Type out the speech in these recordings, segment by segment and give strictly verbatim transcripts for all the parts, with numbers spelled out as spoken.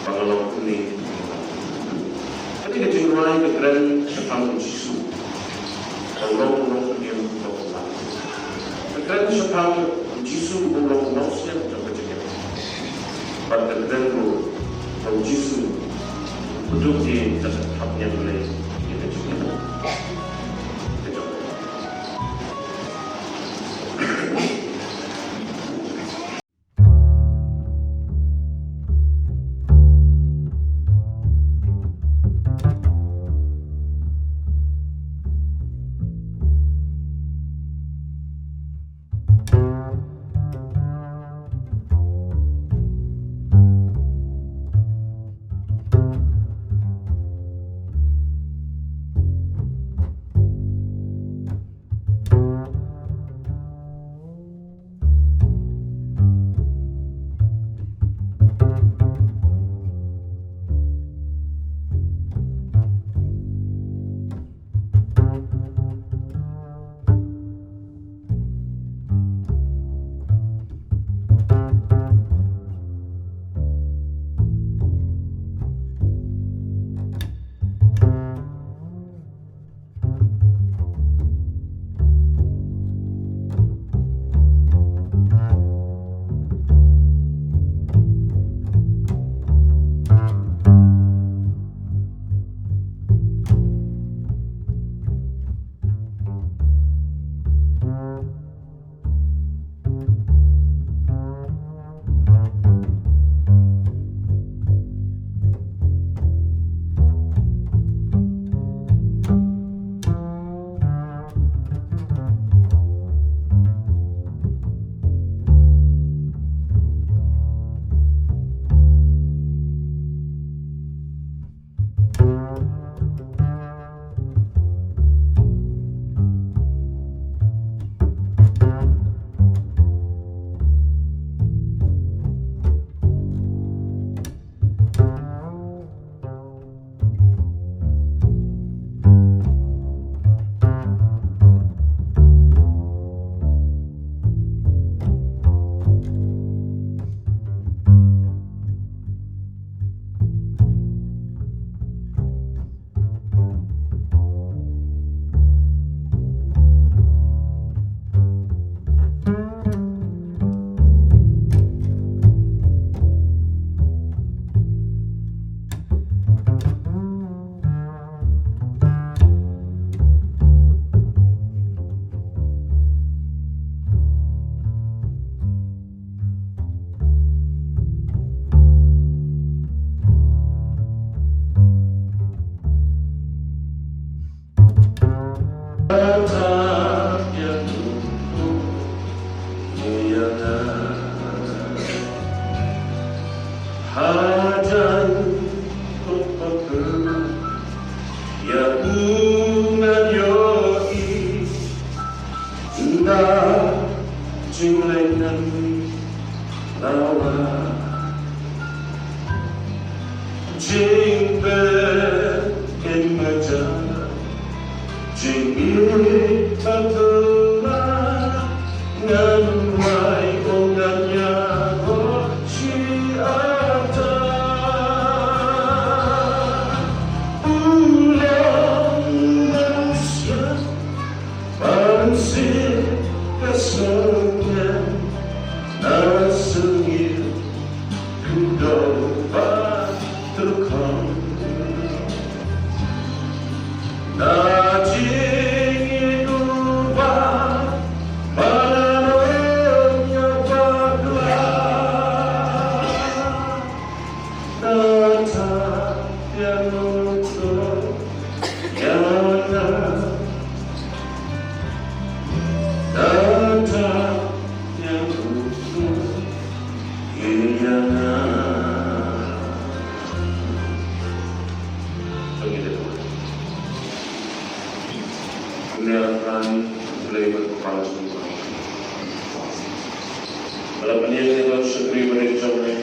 Ba nga long kumne. Kane ka jingrwai ka kren shaphang u Jisu. Ka long u nongpynim jong u Blei. Ka kren shaphang u Jisu uba long u nongsngiat jong ka jingim. Bad ka kren ruh ba u Jisu u duk ïa ka thap niam Blei ïa ka jingim. Ka jong Ïa u ngan ïohi na jingleh ngan lawa. Jingpynbeit ïa ka jingim ba pura ngan wai, oh ngan ïaroh shi arta. U long manusia ban sih ka sngewthuh na sngewthuh. Kyndoh ba tyrkhong na jingïeit uba, ba la long ïa bakla. Na ta ïa nongthoh ïa na. Na ta ïa nongthoh ïa na. Ngi dei. Ngi dei. Ngi dei. Ba la pynïaid ïa ka shakri ba rit jong me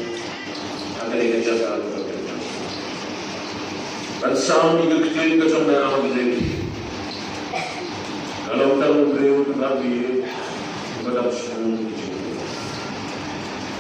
ha kane ka jaka kaba pynïaid. Ban sam ïa ka ktien ka jong me ha kaba rit. Ka long tang u briew kaba phi